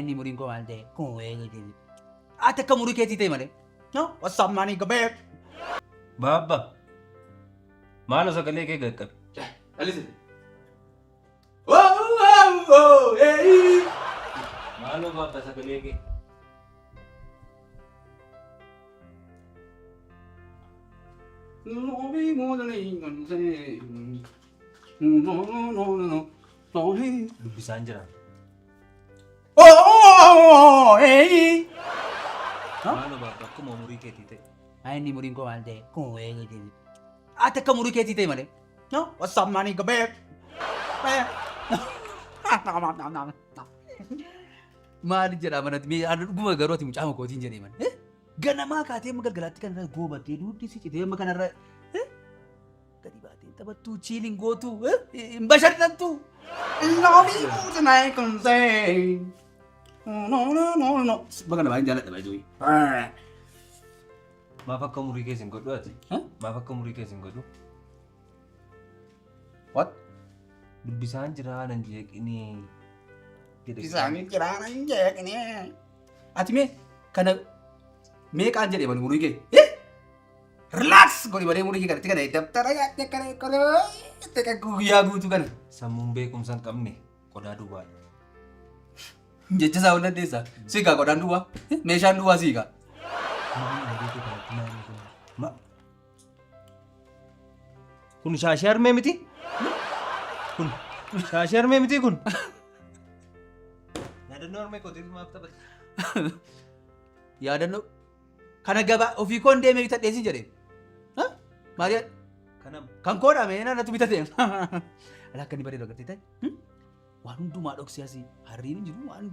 Inni muriin koo maal ta'e? Kun eegate. Ati akka murii keetii ta'e malee. No, what's up man, go back. Baabba. Maaloo sagalee kee qaqqabe. Alisi. Oh, oh, oh, hey. Maaloo baabba sagalee kee. Dubbisaan jira. Oh, hey. Maaloo baabba akkuma umurii keetii ta'e. Inni muriin koo maal ta'e? Kun eegate. Ati akka murii keetii ta'e malee. No, what's up man, go back. Maali jedhaa manatti mee ani dhuguma garuu ati mucaa kootiin jedhee man. Ganamaa kaatee amma galgalaatti kanarra goobattee duuddi si citee amma kanarra gadi baatee taphattuu chiiliin gootuu hin bashannantu. No, no, no, no. Baga namaa hin jaalladha baay'ee. Maaf akka umurii keessa hin godhu ati? Maaf akka umurii keessa hin godhu? What? Dubbisaan jira nan jeeqinii. Isaanii jiraan hin jeeqne. Ati mee kana meeqaan jedhee mani umurii kee? Relax godhi malee umurii kee kanatti kana dabtara yaaddee kana kana guyyaa guutuu kana. Sammuun beekumsa hin qabne qodaa duwwaadha. Jecha isaa wal dandeessa. Siigaa qodaan duwwaa. Meeshaan duwwaa siigaa. Kun shaashii harmee miti? Kun shaashii harmee miti kun? Yaadannoo harmee kootiif maaf taphate? Yaadannoo kana gabaa ofii koon deemee bitadhee siin jedhee. Maaliyaa Kanam. kan koodha mee natu bitate. Alaa akka inni bareedu agartee ta'e. Waan hundumaa dhoksee asii harriin hin jiru waan.